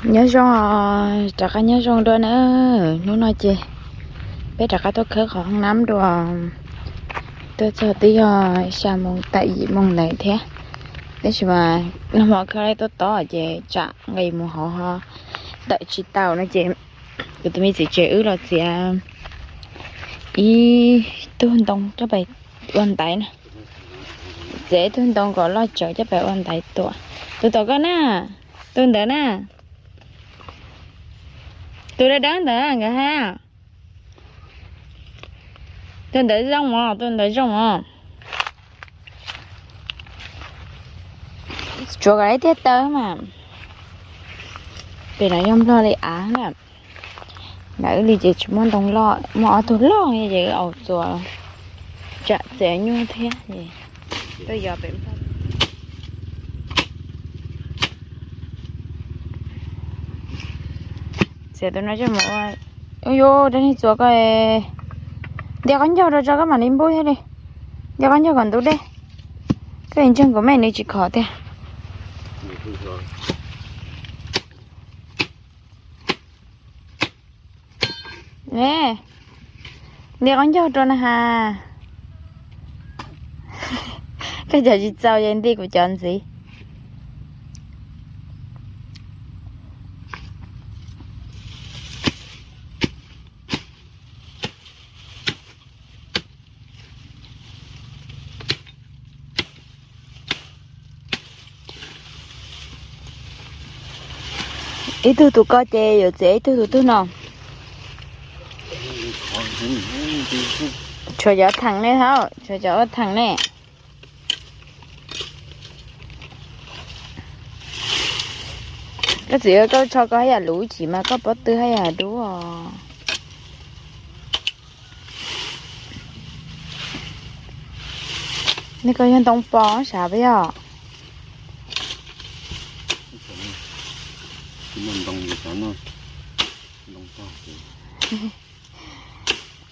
Nyob zoo, rov qab nyob zoo dua na. Hnub no ces peb rov qab tuaj khawb qhov hoob nab dua. Tuaj txog twb yog xya moos tawm yim moos ntawd thiab. Tab sis mas nag hmo khawb laib tuaj tod ces tsam nqis mus hauv ho tawm tsis tau no ces kuv tus me txiv tsev wb los txiav ib tug ntoo coj pais ua ntaiv na. Txiav ib tug ntoo kom loj tsawv coj pais ua ntaiv tuam. Tus tom koj na, tus ntawd na, tus dawb dawb ntawd nkawd hais. Tus ntawd zoo os, tus ntawd zoo os. Tsuav kom lawv tiag taw mas. Pem no yog nplog li av na. Ntawm wb li ces tsis muaj ntoo loj, muaj ob tug loj ces wb au txuas tsam txiav nyuj thiab es tuaj yos pem nplog. Txiav tus no coj mus ua, ua yus dab neeg txuas koj ntiav qab ncaug rau tso koj mam li npub thiab li. Ntiav qab ncaug kom ntub dej, koj ntseeg kuv mej nws tsis khov tiag. Ne, ntiav qab ncaug rau na has. Koj cov tsis txaus ces nti kuv cov ntxiv. Ib tug tus ko ces yuav txiav ib tug tus tug no. Tshuav cov theem ne hauj, tshuav cov ua theem ne. Koj txiv, koj tsho koj haj yam luv chim mas koj pob tw haj yam dub os. Nej koj yog ntoo pos sav puas yog?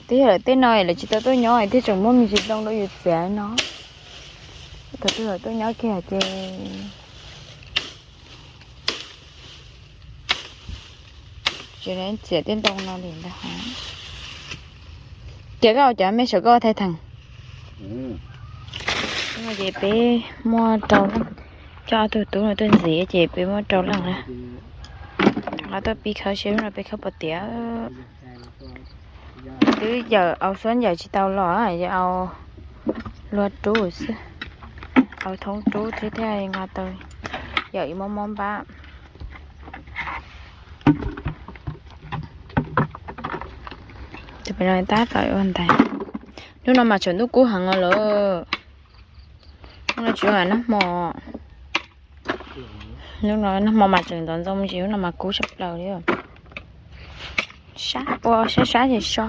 Twb yog lawv tej no lawv tsis tau tuaj nyob thiaj tseem muaj me ntsis ntoo rau yus txiav no. Thaum twg lawv tuaj nyob kiag ces tsis txiav tej ntoo no li ntag. Ces koj ua cov me saum koj ua thaij theem. Ces peb muaj rau leej, coj ob tug tub no tuaj ntxiv ces peb muaj rau leej na. Qhov tuaj pib khawb seb lub no peb khawb puas tiav. Twb yawm au xuab yawm tsis tau los, yawm au luag rub xwb. Au thoob rub thiab thiaj nqa tau yawm ib mob mob npab. Tab tom ua ntaiv. Hnub no mas tseem ntuj kub heev os lawm. Hnub no tsis ua nag hmo. Hnub no nag hmo mas tseem ntxoov ntxoo ntsis, hnub no mas kub tshaj plaws li. Sab ua sab sab ces so.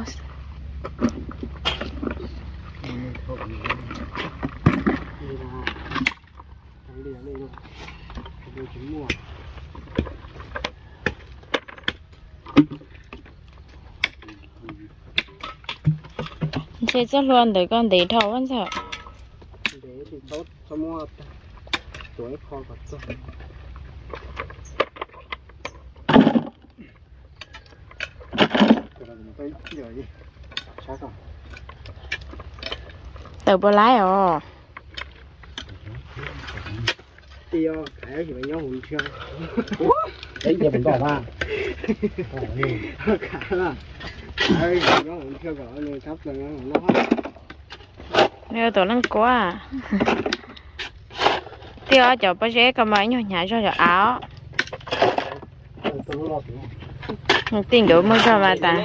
Ntshe txoj hlua ntawd koj ntev dhau ntxawm. Tawm puas laib os? Nws ua tom leej kuab. Tij ob cov pob zeb ko mas nyuag hnyav zog cov av. Tij nkawd muaj zog mas tas.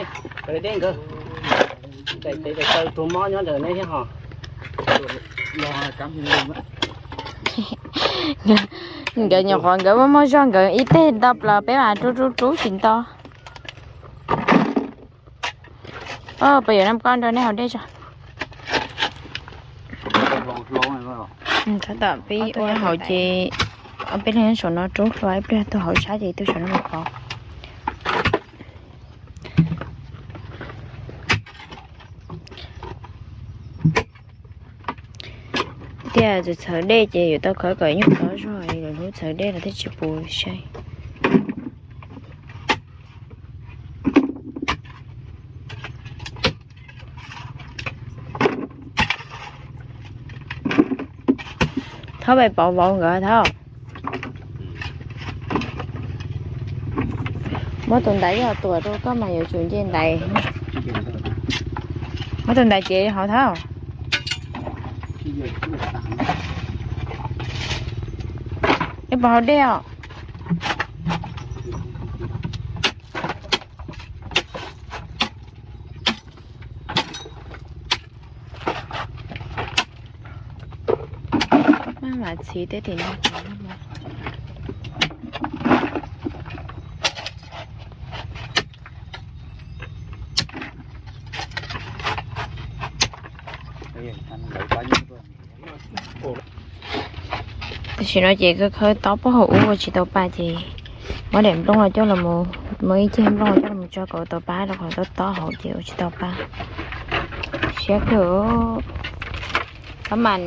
Nkawd nyuam qhuav nkawd muaj muaj zog nkawd ib teg nto plaws peb mas rub rub rub tsis nto. Peb yuav noj koj nrog nej haus dej tso. Tab tom peb ua haus ces ob peb leeg saum no rub hlua, ib pliag tuaj hauv sab ces ib tug saum no mus pov. Tiag, txawv txhawv dej ces yuav tau khawb kom nyuag tob zog, lawv hlub txhawv dej los thiaj tsis puv sai. Koj pais pauv vauv nkawd thaum. Muab tus ntaiv yog tuam rau koj mas yuav tsum nce ntaiv. Muab tus ntaiv cev hauv thaum. Ib puas hauv dej os. Maj mam txhiv tej tim no. Tam sim no ces khawb khawb tob pob hauv ub ua tsis tau pa ces muab daim nplooj los coj los, muab ib ceg nplooj los coj los tso kom tau pa rau qhov tob tob hauv ces ua tsis tau pa. Siab kawg. Txhob mas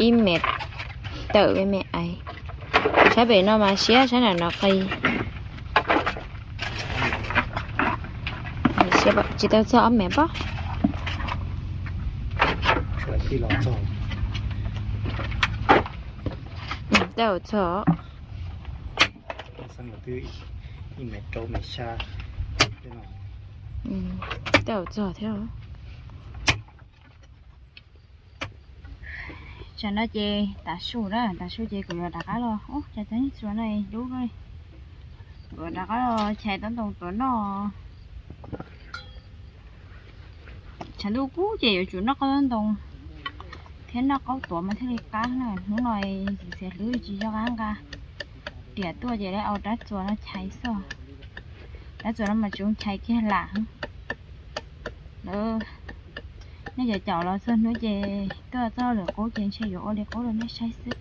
ib me tawm me me ais. Saib pem no mas siab, saib nram no qis. Tsis tau txog ob me pob. Tau txog. Tau txog thiab. Tsam no ces tav su na, tav su ces kuv yuav rov qab los, ub, cas cov niag txuas no dub li. Kuv yuav rov qab los chais tob ntoo tuav noj. Tshav ntuj kub ces yuav tsum noj qaub tob ntoo thiab noj qaub tuav mas thiaj li qab na. Hnub no xiav xiav hlwb tsis nco qab nqa riam tuaj ces lawv au rab txuas no chais xwb. Rab txuas no mas tsis zoo chais kiag lam. Lawv, nej cov caum los txog hnub ces tuaj txog lwm qub ces ntshe yuav ua li qub rau nej saib xwb.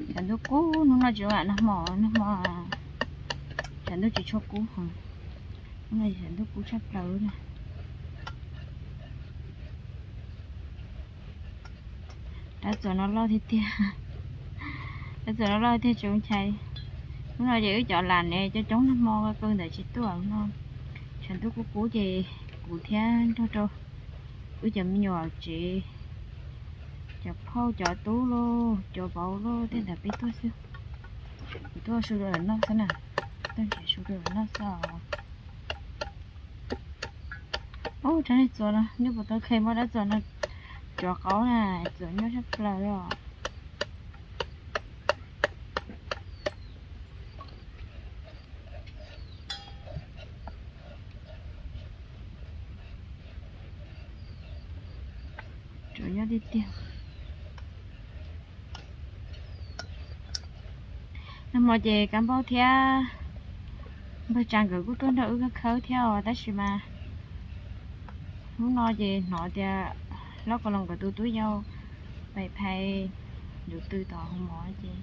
Tshav ntuj kub, hnub no tsis zoo lam nag hmo, nag hmo tshav ntuj tsis tshua kub heev. Hnub no tshav ntuj kub tshaj plaws na. Rab txuas no loj tiag tiag. Rab txuas no loj tiag tsis zoo chais. Hnub no ces wb cov lam ne coob coob nag hmo, qw ntawd tsis tuaj no. Tshav ntuj kub kub ces kuv thiab nrog rau wb cov me nyuam tsev, cov phauj cov tub lauj, cov vauv lauj, tej ntawd peb tuaj xwb. Kuv tuaj su rau lawv noj xwb na. Tuaj nrhiav su rau lawv noj xwb os. Ub, rab niag txuas no, nej puas tau khe muab rab txuas no tsuav qaub na, txuas nyuaj tshaj plaws li os. Tsuas nyuaj tiag tiag. Nag hmo ces Kab Npauj thiab npawg Tsa nkawd kuj tuaj nrog wb khawb khawb thiab os, tab sis mas hnub no ces hnov tias Hlob Kaus Loos nkawd tus tub yau pais phais ncuv tw tom hoo mov ces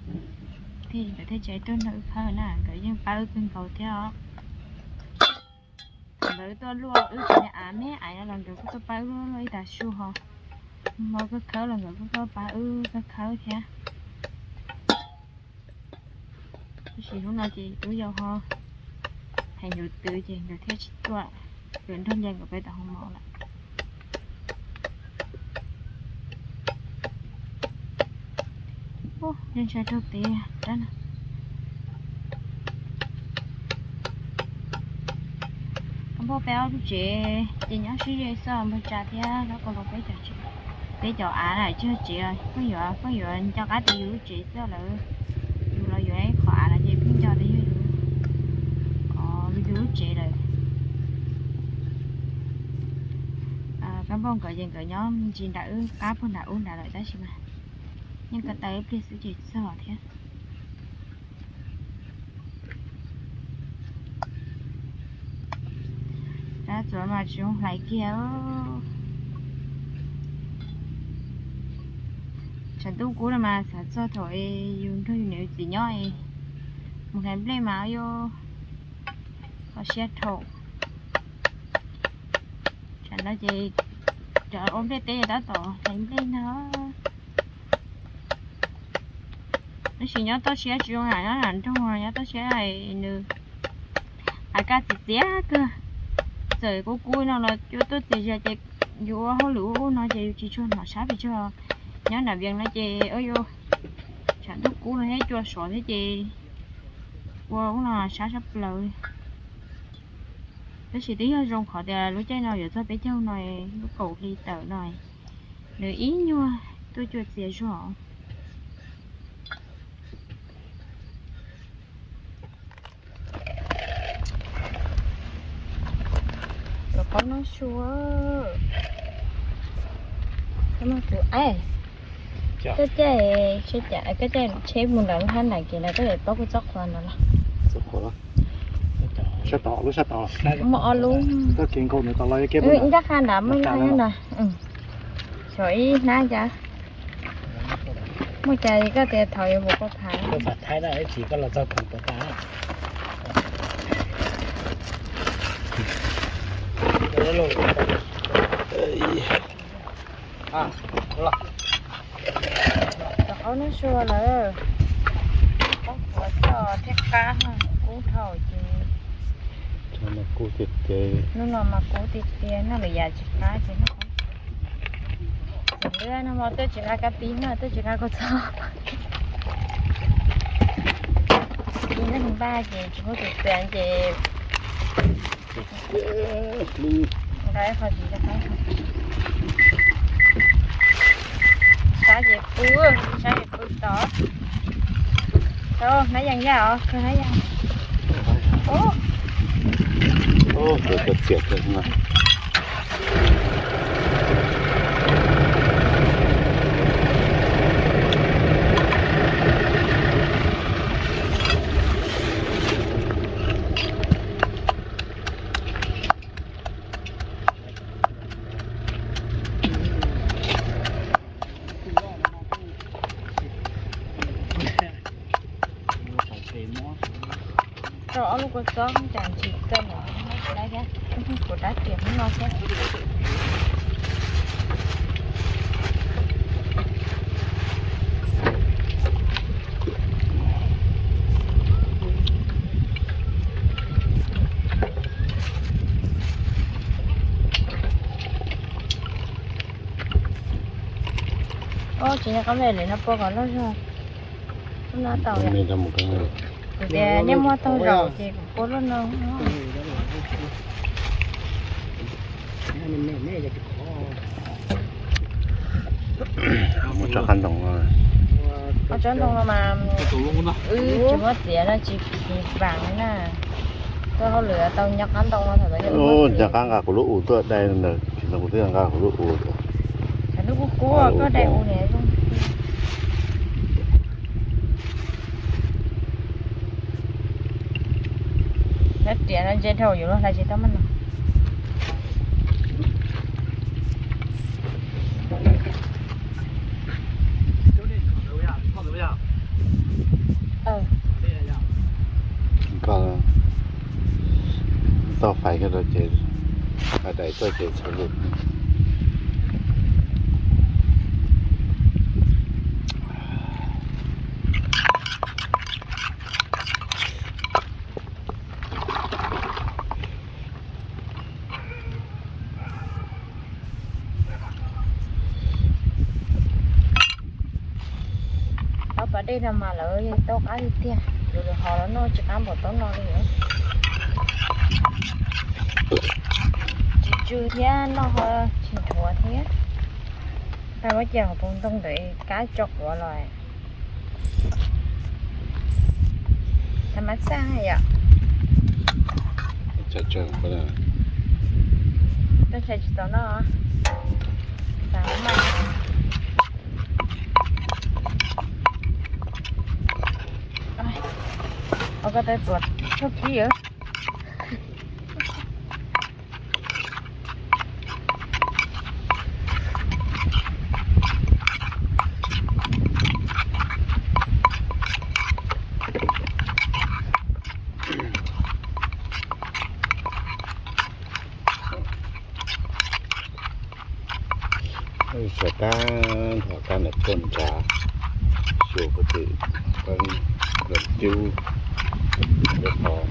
thiaj, nkawd thiaj tsis tuaj nrog wb khawb na, nkawd yeej pab wb kawg nkaus thiab os. Nkawd tuaj luaj wb cov niag av me me no los nkawd kuj tuaj pab wb luaj ib tag su ho. Hmo kawg khawb los nkawd kuj tuaj pab wb kawg khawb thiab. Tab sis hnub no ces tub yau ho hais ncuv tw ces nkawd thiaj tsis tuaj, nkawd nrog Lia nkawd pais tom hoo mov lawm. Ub, ntshai raug tev rab no. Kab Npauj peb ob lub tsev ces nyob sib ze xwb, npawg Tsa thiab Hlob Kaus Loos peb cov, peb cov av na tsis yog tsev, pheej yuav, pheej yuav nco qab tias yus lub tsev xwb lawm. Yus los yuav ib qho av no ces pheej nco tias yog yus, yus lub tsev lawm. Kab Npauj nkawd ces nkawd nyob me ntsis nram wb qab puag nram ub nrad lawm tab sis mas yeej ko taw ib pliag xwb ces txog thiab. Rab txuas mas tsis zoo hlais kiag. Tshav ntuj kub no mas xav txog thaum yus nrog yus niam yus txiv nyob es mus hlais nplej mas yuav kho siab dhau. Tsam no ces cov ua nplej teb tab tom hlais nplej ntag. Tab sis nyob toj siab tsis zoo, nyob nram nroog nyob toj siab nws a kaj txias txias kawg. Txawm kub kub no los cua tuaj txias zias ces yus ua hauj lwm ub ub no ces yus tsis tshua hnov sab pes tsawg. Nyob nram Vias no ces ua yuav tshav ntuj kub no thiab cua sov thiab ces ua ub no sab sab plaws. Tab sis twb yog zoo qhov tias lub caij no yuav txog peb caug no, lub kaum hli tawm no, nws ib nyuag tuaj cua txias zog. Cov qaub no sua, tus, koj caij, koj caij tsheb mus ntawm lub hab nram kev ntawd koj yuav paub kuv txoj qhua no los? Sab tod, lub sab tod. Muaj ob lub. Koj kev nkaus ntawd tod los ib ncaj qha nrad muaj ib hnab nrad. Xyov ib hnab cas. Muaj cas koj tias thaum yuav mus Pov Phav. Koj txawm thaij na, ib tsam koj los txog koog Pov Phav. Cov qaub no sua lawm, qaub qhuav txoj thiab qab kub dhau ces. Hnub no mas kub tiag tiag, noj lwm yam tsis qab ces noj. Txiv lwb no mas tuaj tsis nqa kab pib no, tuaj tsis nqa kua txob. Ib leeg npaj ces tsis muaj tus txiav ces nqa ib qho tsis nqa. Sab ces pw, sab ces pw tod. Hnab yas yaj os, hnab yas. Ub, koj txiav kawg no. Rau ob lub kua txob cas ntsim kawg no, tsis laib thiab, kuv rab riam hnub no thiab. Os, tsis nyob qab me li no pua kom loj zog. Lub no tau yom. Kuv tias nej muab taug zaum ces kuv pua lub no. Muab tsob qab ntoo no. Muab tsob ntoo no mas wb tsis muab txiav no tsis kis vaam li na. Tuaj hauj lwm tau nco qab ntoo no thaum ntawd. Nco qab nqa kuv lub u tuaj dai ntawd, tsis ntoo kuv twb nqa kuv lub u tuaj. Lub kub kub koj dai u niam zoo. Nab riam no ntse dhau yuav luag hlais tsis tau maj no. Koj tau fais koj rau ces, fais daim tuaj ces txhua lus. Tau pas dej no mas lawv yeej tau qab tiag tiag, lawv ho los noj tsis qab npaum taub no li. Tsis tsw thiab noj ho tsis nthuav thiab. Tau muab cia hauv paus ntoo ntawd kab tso quav los. Thaum mas txaj yom. Toj ntshai tsis tau noj. Xav maj. Ua koj tau tuav txoj kib yom. Xyov kab, nrho kab ntawm puag nrad, xyuas puag tim lawv cub lub qhov,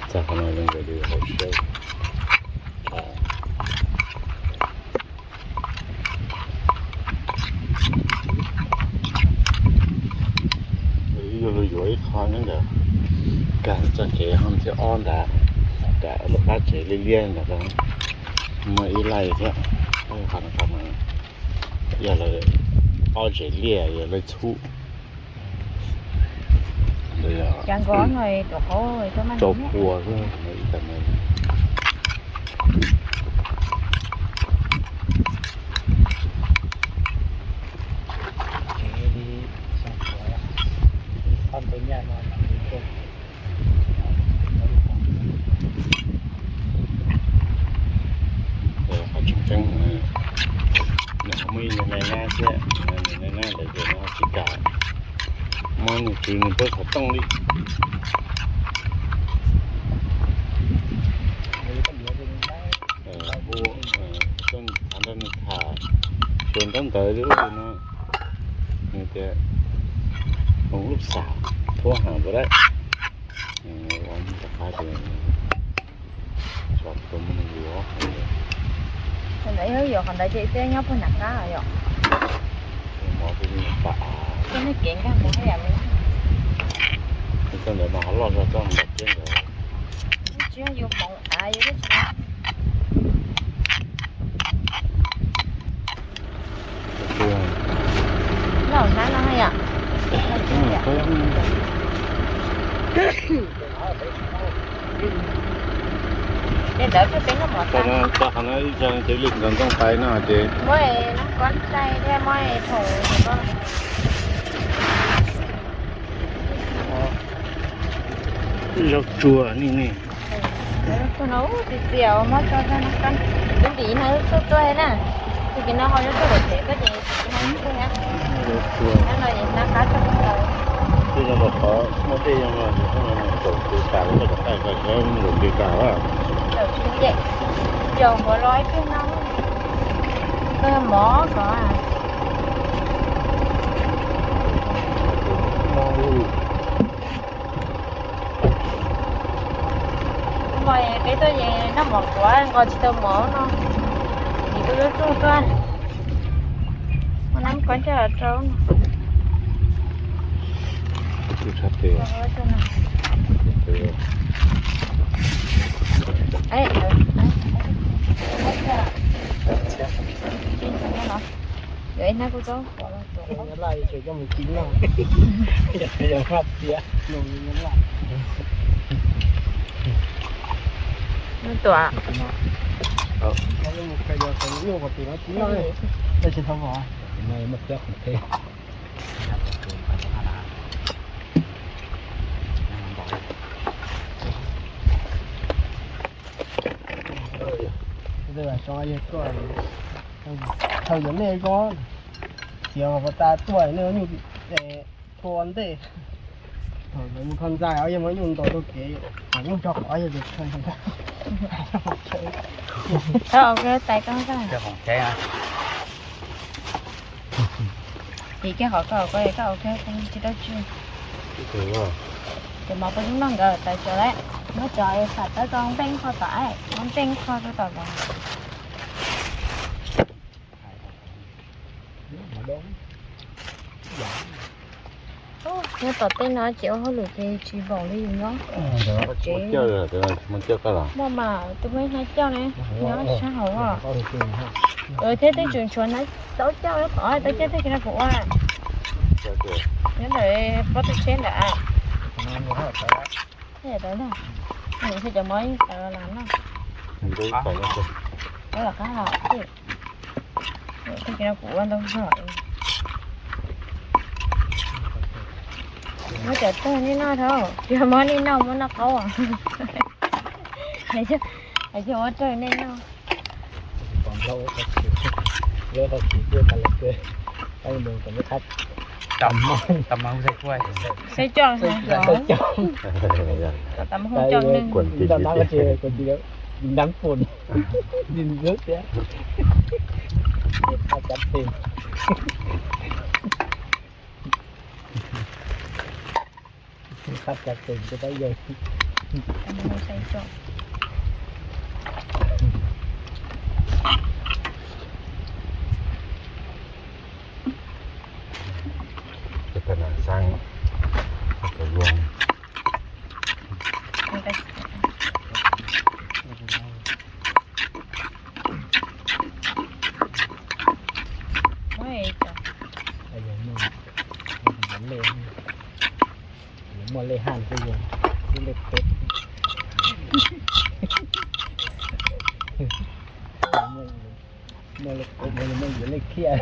txag qhov no zoo nkaus li hauv siab. Ib qho nyob ntawm kag txoj kev ho thiab ob nrad, rau lub qab tsev liab liab ntawd muaj ib laij thiab. Qhov no yog lawv ob tsev liaj yog lawv txhub. Rau qhua xwb. Qhov tseem ceeb, nws ho muaj ib nus nai nab thiab, nus nai nab ntawd ces nws ho tsis kam muab nws tswv nws pab xov tooj li. Hu, qhov ntawd nws tham, xyuas ntaub ntawv lub no, nws tias hoo lub xav thuab ham npua dab. Ua rov qab ces tso tus mus nws yuav. Qhov ntawd yog qhov ntawd ces peb nyob puag nram qab yom. Mov peb pam av. Peb nej kev nkag mus haj yam li. Txoj ntawd mas ho loj zog txoj nram tiab ntawd. Tsis yog yus hmoov av yus tsis. Loj hnab no yom. Tej ntawd peb peb noj mov tag. Qhov no ib txog cev li ntoo ntoo pais no ces muab nab kob txaij thiab muab thoom ko. Zaub tsuag ni ne. Zaub tsuag no txias txias muab tso rau nab kob. Lub ntim no tsuag tsuag na. Tus kis no ho zaub tsuag pem pem koj ces tus kis no tsuag na. Zaub tsuag no es nab qab tsuag tau. Twb zoo rau qhov muaj dej zoo no ces thaum twg tas lawv txoj kav qaij koj sawv mus nkaum nti tas. Zaum tsis yeej, zaum npaum los ib pliag no. Koj mov ko. Mov peb tuaj ces noj mov kuav nqos tsis tau mov no. Ces kuj yuav tsuag tuaj. Muab nab kob coj los rau no. Yuav ib hnab kub zaub. Nub tuam. Thaum yuav nej ko, txiav qhov tas tuaj nej nyuj tua ntej. Thaum mus kho ntxai os, yog muab nyuj ntaus rau kev, nyuj nrog qhov yog tus khaws. Koj ua koj tais koj. Ces kiag qhov koj ua koj, koj ua koj tsis tau tswj. Ces mov peb lub noj nkawd tais cov lawm, muab cov xam tawb koj npeej kho tom, muab npeej kho rau tom los. Nyob tom tej no ces ua hauj lwm ces tsis npaum li yus nyob tsev. Muaj mas tus muaj ib hnab cauj ne, nyob sab hauv. Thiab tej tsum tshuav hnab tau cauj, tau cauj tej kiv no kuv ua. Nyob ntawm pob tw tsheb ntawm. Thiab cov mov yeej tawm los no. Ua los qab los. Tej kiv no kuv ua ntau zog. Muab cov tawg nej noj thaum, yog muab nej noj muab noj qaub. Yog muab tawg nej noj. Saib coj, saib coj. Tam hu coj nws. Nab pun, nws thiab. Qab cov tes rau pab yawg. Cov pab nas xab, cov Haj, muaj lej kub, muaj lej khiaj.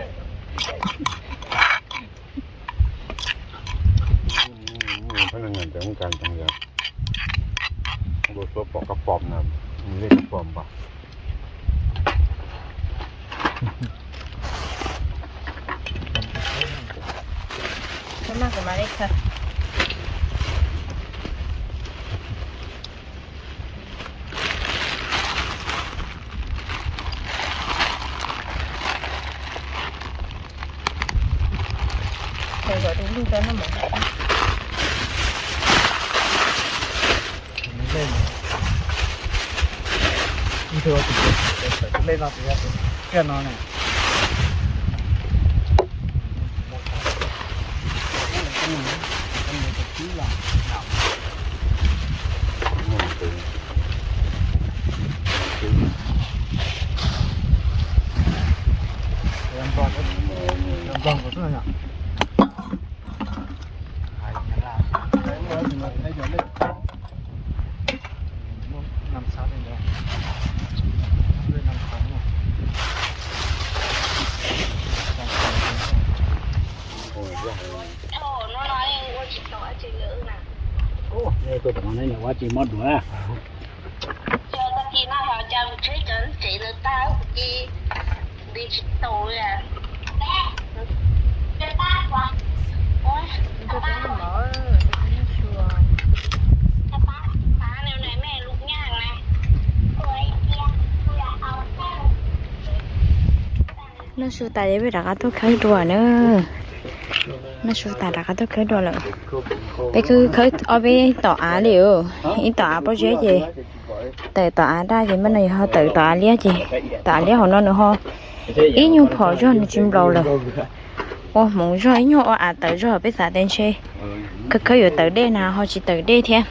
Peb leeg ntawd muaj kas ntsoov yog ua suab pom kab pom na, lej kab pom npam. Ib tug tus lej no, tus lej no ne. Ua tsis mob duav. Noj su tas es peb rov qab tuaj khawb dua na. Noj su tas rov qab tuaj khawb dua lawm. Peb khawb khawb ob peb tom av li, ib tom av pob zeb ces tawm tom av daj ces mas no yog ho tawm tom av liab ces tom av liab hauv no nws ho ib nyuag phom zog nws tsis nplaum lawm. Ua hmoov zog ib nyuag ua av tawv zog peb xav tias ntshe khawb khawb yuav tawm dej na ho tsis tawm dej thiab.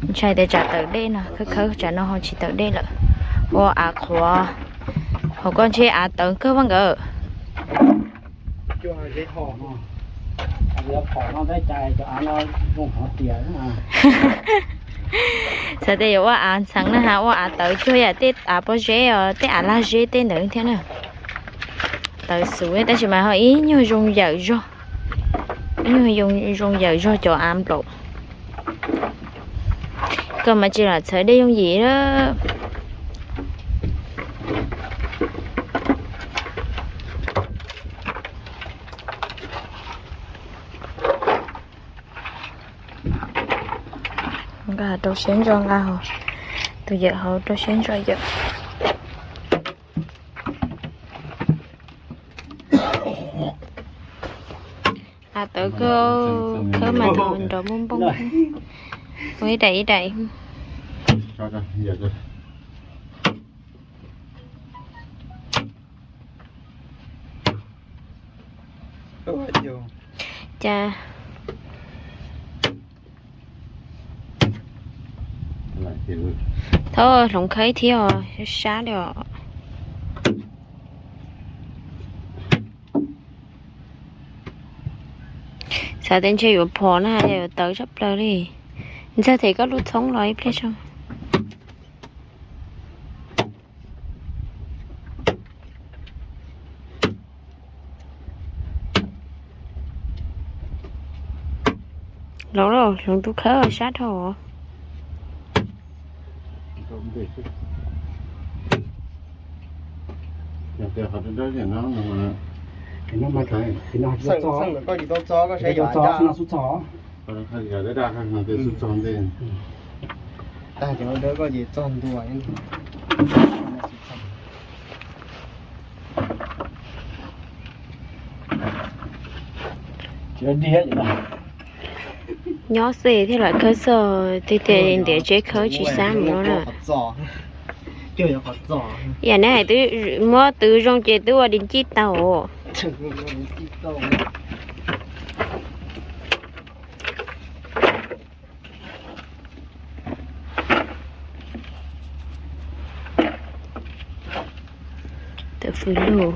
Ntshai tias tsam tawm dej no khawb khawb tsam no ho tsis tawm dej lawm. Ua av qhuav, hauv ko ntshe av tawv kawg vaj nkawd. Xav tias yuav ua av ntxheev na has ua av tawv cuag yam tej av pob zeb os tej av laj zeb tej ntawd thiab na. Tawv xwb tab sis mas ho ib nyuag zoo yawm zog, ib nyuag zoo yawm zog cov av nplaum. Koj mas tsis lam txhawv dej yooj yim lawm. Nqa rau siab ntso nqa hauv, tus yawm hauv rau siab ntso yawm. Av tawv kawg, khawb mas nrov npoj npoj. Ua ib daim ib daim. Cas thov hloov khawb thiab os, sab li os. Xav tias ntshe yuav phom na, yuav tawv tshaj plaws li. Ntxawg them koj lub txhoob los ib pliag tso. Hloov lauj, hloov tus khawb sab dhau. Nyob xwb thiaj lam khawb txog tiag tiag, ntiav tsev khawb tsis xav mus no na. Yam neb hais twb muab twv zoo ces twb ua di ncij tau. Tawm fws lug.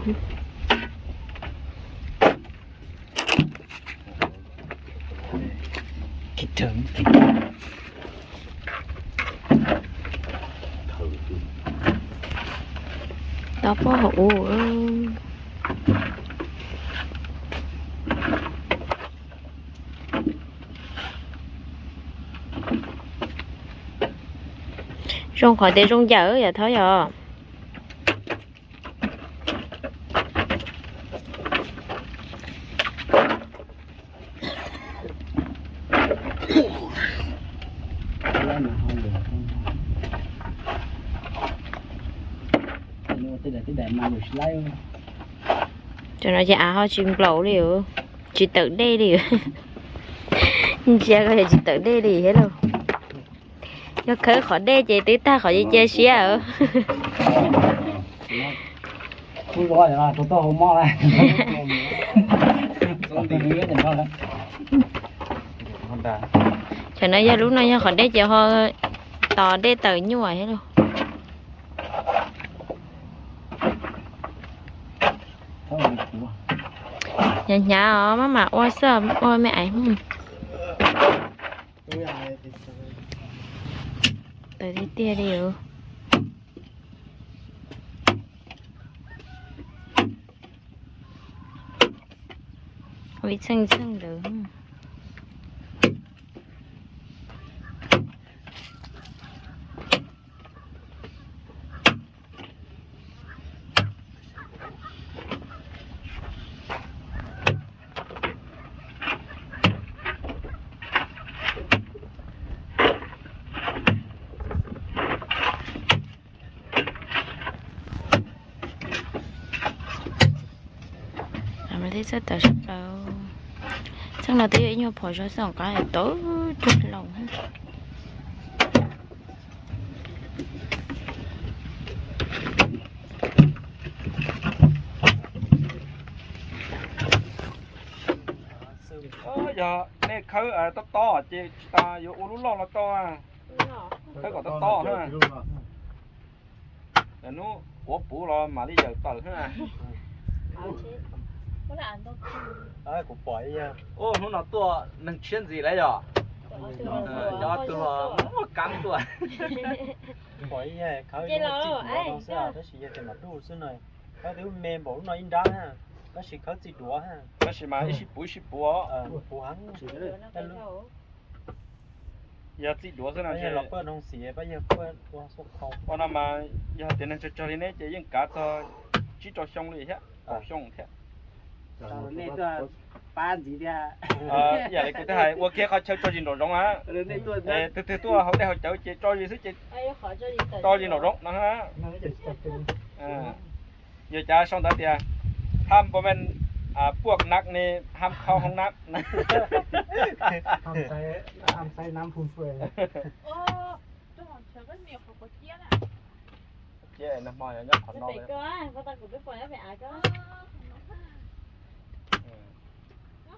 Tau poj hauv ub. Zoo qhov tias zoo yawm yom Thov yom. Cov no ces av ho tsis nplaum li, tsis tawm dej li. Ntsia ko yog tsis tawm dej li thiab lauj. Yog khawb qhov dej ces twb tag qhov cia siab. Cov no yog lub no yog qhov dej ces ho tos dej tawm nyuaj thiab lauj. Hnyav hnyav os, maj mam ua xwb, ua me aiv. Tawm tiag tiag li os. Ua ib txheej txheej ntawd. Txheej no twb yog ib nyuag phom zog xwb, qab tawv cuag laus. Yog nej khawb tob tob ces tsis tas yuav ua lub loj los tau. Khawb kom tob tob na. Hnub quav puv los mam li yawm tawm na. Hnub no tuaj neeg tshiab ntxiv lawm yom. Cov tug muaj kab tuaj. Tab sis yog tias mam duj xwb no, khawb twb me npaum lub no ib nrab na, tab sis khawb txij duav. Tab sis mas ib sij puv ib sij puv. Puv heev. Yog txij duav xwb no los kuj zoo xim, pab yog kuj ua xua khau. Ua no mas yog tias neeg tsawg tsawg li neb ces yeej kav txog tsib rau xyoo li thiab, kaum xyoo thiab. Nej tuaj pab ntxiv thiab. Ib yam li kuv twb hais ua kiag qhov chaw tso zis nraum zoov na. Twg twg tuaj haus dej haus cawv ces tso zis xwb ces tso zis nraum zoov no. Yog cav sau ntawv tias ห้ามบ่แม่น พวกนักนี่ห้ามเข้าห้องน้ำ Ces nag hmo nyob qhov no.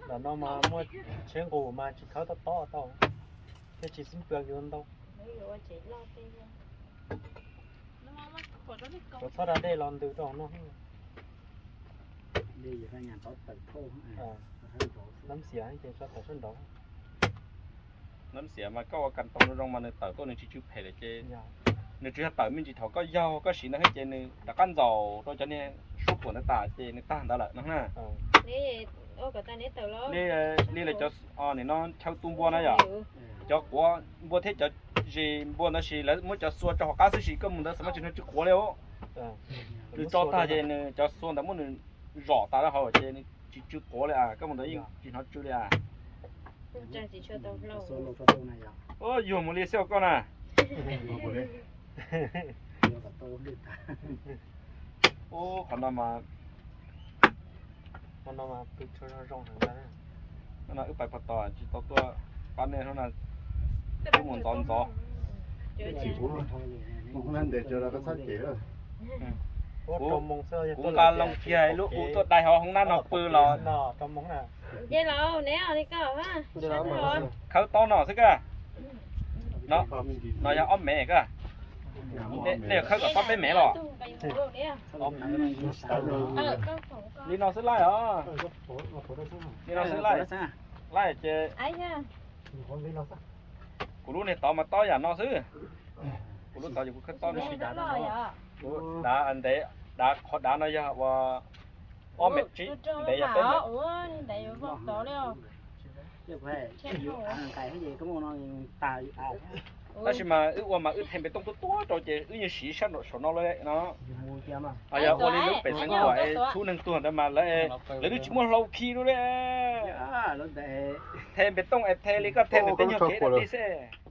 Ntawm no mas muaj tsheb nqus mas tsis khawb tob tob tau, thiaj tsis xib pw ntau. Txhob da dej los ntws rau no. Nab xiam ces tso tawm sab nraud. Nab xiam mas koj ua kas tau zoo mas nws tawm tuaj nws tsis tsw phem lawm ces nws tsuas yog tawm me ntsis thaum koj yaug koj siv ntawd thiab ces nws rov qab ntxaus rau cov niag suab puam ntawd tas ces nws tag ntawd lawm no na. Li li lawv cov nim no chaw tu npua na yom, cov quav npua thiab cov zis npua ntawd sis lawv muab cov xua rau hauv qab xwb sis koj mus ntawd xav mas tsis hnov tsw quav li os. Nws tso tag ces nws cov xua ntawd muab nws zom tas rau hauv ces nws tsis tsw quav li as, koj mus ntawd yeej tsis hnov tsw li as. Yuag mus li xwb koj na. Ub, qhov no mas, no wb pais pov tos tsis tau tuaj pab nej hnub na, wb mus ntxov ntxov. Kuv nqa loo kiag lub u tuaj dai hauv hoob nab no pw los. Khawb tob no xwb koj. No yog ob mev koj. Nej yuav khawb kom tob peb mev los? Li no xwb laij os. Li no xwb laij. Laij ces Kuv lub niag tod mas tob yam no xwb. Kuv lub tod ces kuv khawb tob no. Dav ntev, dav qhov dav no yog ua ob mev tsib, ntev yog peb mev. Tab sis mas wb ua mas wb the npe tooj tuab tuab rau ces wb yeej siv sab nraum saum no lawm no. Yog ua li lub pem Xeev Khuam es txhub neeg tuag ntawd mas lawv, lawv twb tsis muaj hlau khi lub li. The npe tooj es the li koj the ntawm tej nyuag kev dab tsi xwb.